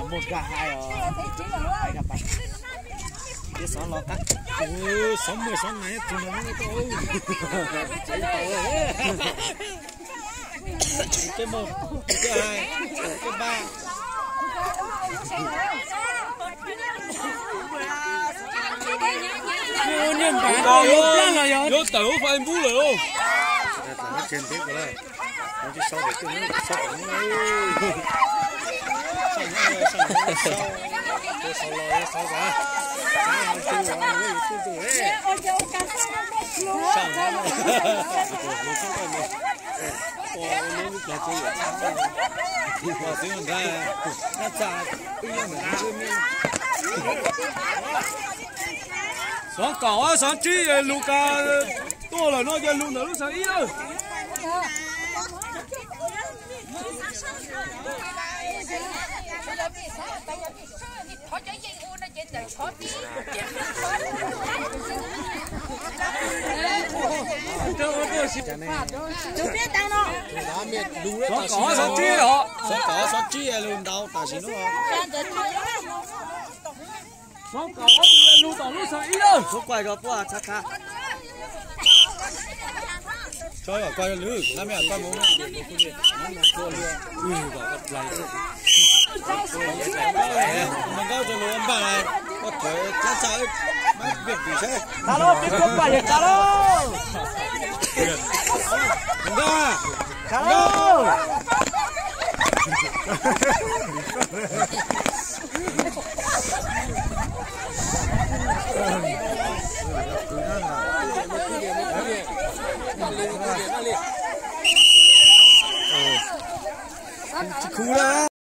Muaj kab hais os. Hais kab pas. Ces xov los qab. Xov muaj xov nais tus no. Tej muaj tej hais tej npaj. Yuav tawm lub Facebook lawm lauj. Xov kaum xov tsib lug kas tuaj lawm no ces lug ntawm lub xeem ib lawm. Xov kaum xov tsib os. Xov kaum xov tsib lug ntau tam sim no. Xov kaum lug tom lub xeem ib lawm. Tso kom koj lwm, lab me koj mus. Nkauj rau lug npaj, koj thuav lab tsa, mab pem pim saib. Tsa lauj, peb cuab paj yawg tsa lauj. Nkauj, tsa lauj. Tsis khuv na.